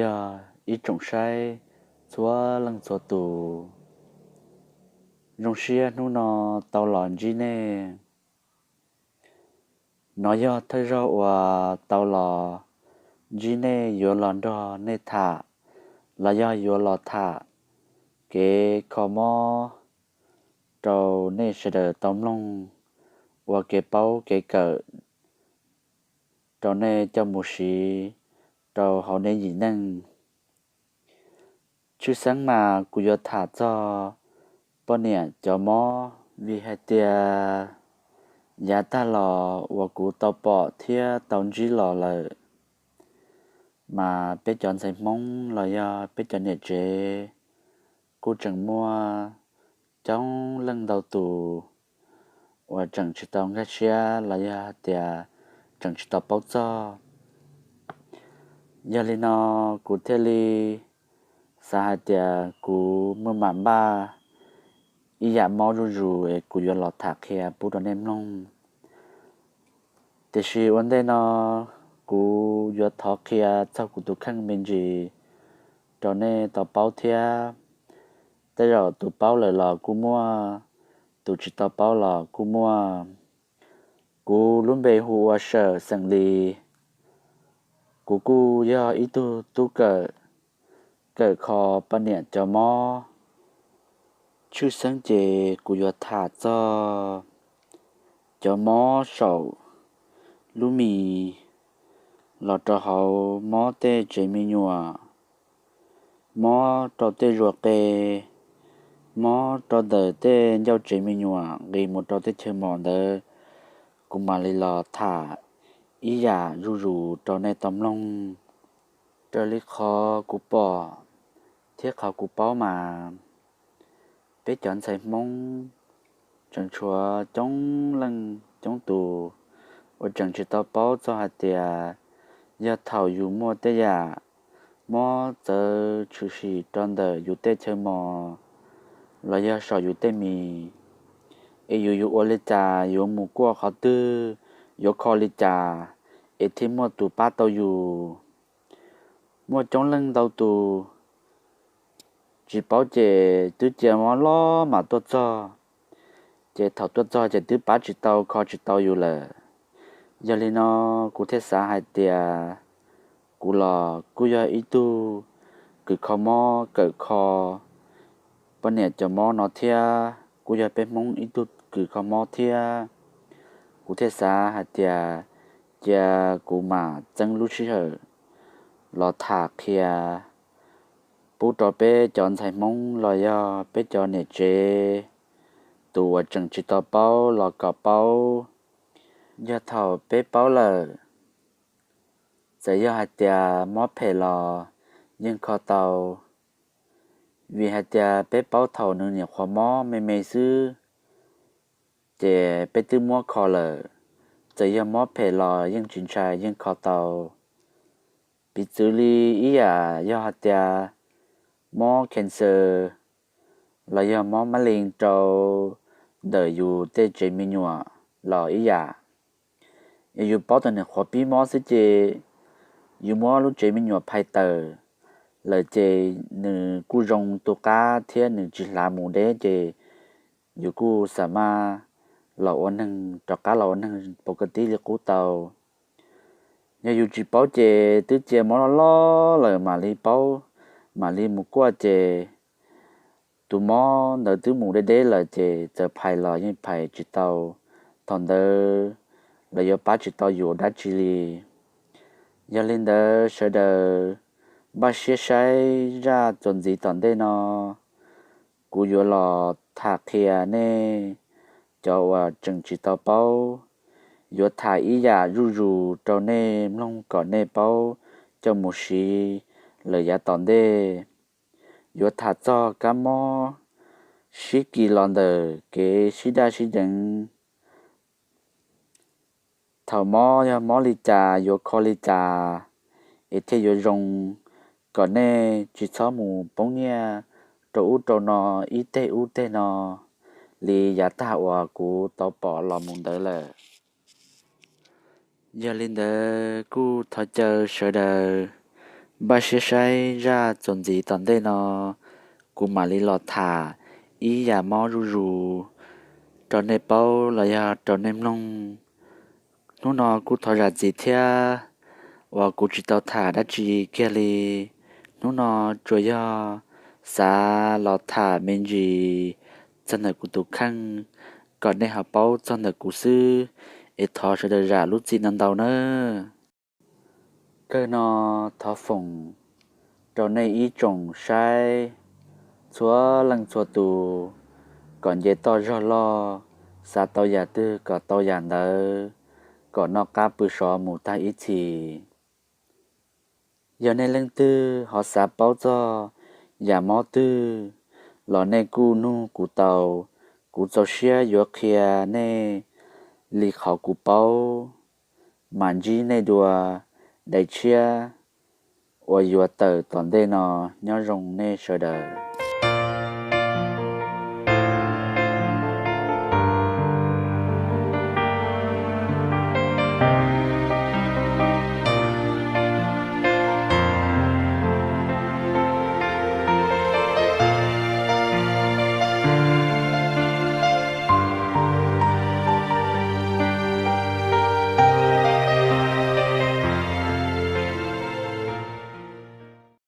yog ib tsoom saib txhua leej txhua tus, zoo siab hnub no tau los ntsib nej. Nov yog thawj zaug uas tau los ntsib nej yuav los nrog nej tham los yog yuav los tham kev kho mob rau nej sawv daws tau mloog ua kev paub kev kawm rau nej coj mus siv rau hauv nej yim neej. Tshwj xeeb mas kuv yuav tham txog poj niam cov mob vim hais tias yav tag los uas kuv tau pom thiab tau ntsib los lawm, mas peb cov ntxhais Hmoob los yog peb cov niam tsev kuj tseem muaj coob leej ntau tus uas tseem tsis tau nkag siab los yog hais tias tseem tsis tau paub txog. Yog li no kuv thiaj li xav hais tias kuv mam npaj ib yam mob zuj zus es kuv yuav los tham qhia pub rau nej mloog. Tiam sis ua ntej no kuv yuav thov qhia txog kuv tus kheej me ntsis rau nej tau paub thiab. Tej zaum tus paub lawm los kuj muaj, tus tsis tau paub los kuj muaj. Kuv lub npe hu ua Sawm xeem Lis. Kuv kuj yog ib tug tub kawm, kawm kho poj niam cov mob. Tshwj xeeb ces kuv yuav tham txog cov mob saum lub mis los rau hauv mob tej tsev me nyuam, mob rau tej zuag qe, mob rau ntawm tej ncauj tsev me nyuam nqis mus rau tej chaw mos ntawd. Kuv mam li los tham ib yam zuj zus rau nej tau mloog. Raws li qhov kuv pom thiab qhov kuv paub mas peb cov ntxhais Hmoob tseem tshuav coob leej coob tus uas tseem tsis tau paub txog hais tias yog thaum yus muaj tej yam mob txawv tshwm sim rau ntawm yus tej chaw mos los yog saum yus tej mis, es yus yuav ua li cas, yuav mus kuaj qhov twg, yuav kho li cas es thiaj muaj tus pab tau yus. Muaj coob leej ntau tus tsis paub ces twb cia mob los mas tuaj txog, ces thaum tuaj txog ces twb pab tsis tau kho tsis tau yus lawm. Yog li no kuv thiaj xav hais tias kuv los kuj yog ib tug kws kho mob kawm kho poj niam cov mob no thiab, kuj yog peb Hmoob ib tug kws kho mob thiab. Kuv thiaj xav hais tias cia kuv mam txeeb lub sij hawm los tham qhia pub rau peb cov ntxhais Hmoob los yog peb cov niam tsev, tus uas tseem tsis tau paub los kom paub. Yog thaum peb paub lawm, txawm yog hais tias mob phem los yeej kho tau, vim hais tias peb paub thaum nws nyuam qhuav mob me me xwb, ces peb twb muab kho lawm. Txawm yog mob phem los yeej tsis ntshai, yeej kho tau. Piv txwv li ib yam yog hais tias mob cancer los yog mob mab lees rau ntawm yus tej tsev me nyuam los ib yam. Yog yus paub tau nws qhuav pib mob xwb ces yus muab lub tsev me nyuam phais tawm lawm ces nws kuj zoo tu qab thiab nws tsis hlav mus deb ces yus kuj xa maj los ua neeg, rov qab los ua neeg pov ka tib li qub tau. Yog yus tsis paub ces twb cia mob loj loj lawm mam li paub, mam li mus kuaj ces tus mob ntawd twb mus deb deb lawm ces txawm phais los yeej phais tsis tau. Thaum ntawd lawv yuav pab tsis tau yus dab tsi li. Yog li ntawd sawv daws npaj siab saib zaj txuas ntxiv tom ntej no, kuv yuav los tham qhia nej cov uas tseem tsis tau paub, yuav tham ib yam zuj zus rau nej mloog kom nej paub coj mus siv lawm yav tom ntej. Yuav tham txog kab mob sib kis los ntawm kev sib daj sib deev, thaum mob yog mob li cas yuav kho li cas es thiaj yuav zoo, kom nej tsis txhob mus poob nyiaj rau ub rau no ib teg ub teg no li yav tag uas kuv tau pom los mus ntawd lawm. Yog li ntawd kuj thov caw sawv daws Npaj siab saib zaj txuas ntxiv tom ntej no, kuv mam li los tham ib yam mob zuj zus rau nej paub los yog rau nej mloog. Hnub no kuj thov zam txim thiab uas kuv tsis tau tham dab tsi kiag li. Hnub no tsuas yog xav los tham me ntsis txog ntawm kuv tus kheej, kom nej ho paub txog ntawm kuv xwb, es thov sawv daws zam lub txim no ntau nawb. Kawg no thov foom rau nej ib tsoom saib txhua leej txhua tus kom nce toj zog loj, xav tau yam twg kom tau yam ntawd, kom noj qab pw sov mus tag ib txhis. Yog nej leej twg ho xav paub txog yam mob twg los nej kuj nug kuv tau, kuv txaus siab yuav qhia nej li qhov kuv paub. Mam ntsib nej dua daim tshiab uas yuav tawm tom ntej no. Nyob zoo nej sawv daws.